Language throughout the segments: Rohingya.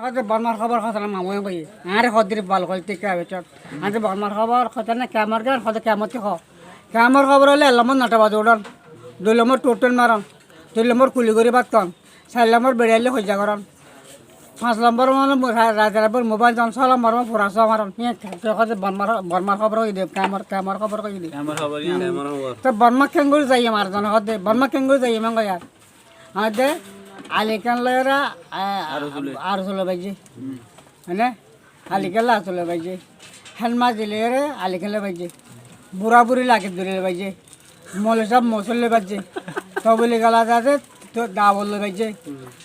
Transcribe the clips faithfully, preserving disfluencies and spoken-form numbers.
Hoóde Bormar hóbor hoóde na mamá hoói. Añáre hoódde bal hoil te kiya hoiccó. Añáre Bormar hóbor hoóde na kemor gan hoóde kemor ki hoó. Kemor hóbor óile ek lombor noto baze uçón. Dui lombor tuttún marón. Tin lombor kuli gorí bát hán. Sair lombor beçaile hoijja gorón. Fañs lombor mane mo-, ra-, raite raite mobail zon. Só lombor mane fura só marón. Híyan ke hoóde Bormar, Bormar hóbor hoiyé de, kemor, kemor hóbor hoiyé de. Kemor hóbor, híyan kemor hóbor. Te Borma keéngorí zaiyum ar zone hoóde, Borma keéngorí zaiyum hoóde. Hoóde Ali kán loiyóre, a, Arsu loi. Arsu loi baijjé. Mane? Ali kán loi Arsu loi baijjé. Hén mazi loiyóre Ali kán loi baijjé. Bura buri lagi duri loi baijjé. Moloi sáb Mosul loi baijjé. Tobili gala zade to Dabol loi baijjé.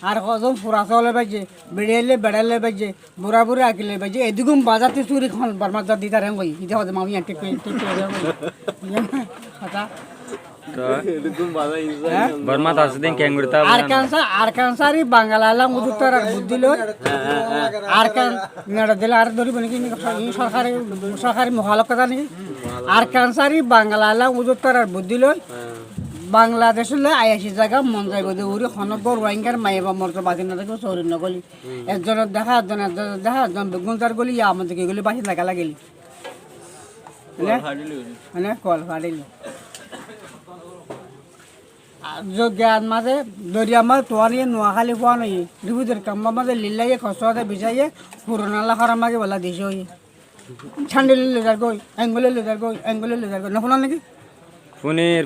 Ar hozon fura só loi baijjé. Beçaile beçai loi baijjé. Bura buri aki loi baijjé. Edugún baza tui suri hon Bormar zadi taré hoi. Ide hoóde mami aññí thík hoi, thík hoi hoi. Hotá. Há? Bormat asé din kenguri ta Arkansas, Arkansas ri Bangala lam uzu tarar buddí loi. Há, há, há. Arkan-, nera dile ar dóribo niki, ini sorkari, sorkari muhalok hotá niki. Arkansas ri Bangala lam uzu tarar buddí loi. Há. Bangladec loi aiyaci zaga mon zaibo de uri hono gór Rohingyar maiya ba morto baki no tákibo sóri no goli. Hmm. Ekzonor deha ekzon, ekzonor deha ekzon beggún zar goli, ya amon deki goli basi zaga lagili. Kual fadilo. Mane kual fadilo. Ar zo giyar maze, doriyar maze tuwán iye Nuakhali fuwán oiye, rifujir kemfor maze lillaiye, hosto de bisaiye, furana la horam magi bolla dise oiye. Sandile loi zar goi, engule loi zar goi, engule loi zar goi. No funan niki? Funir.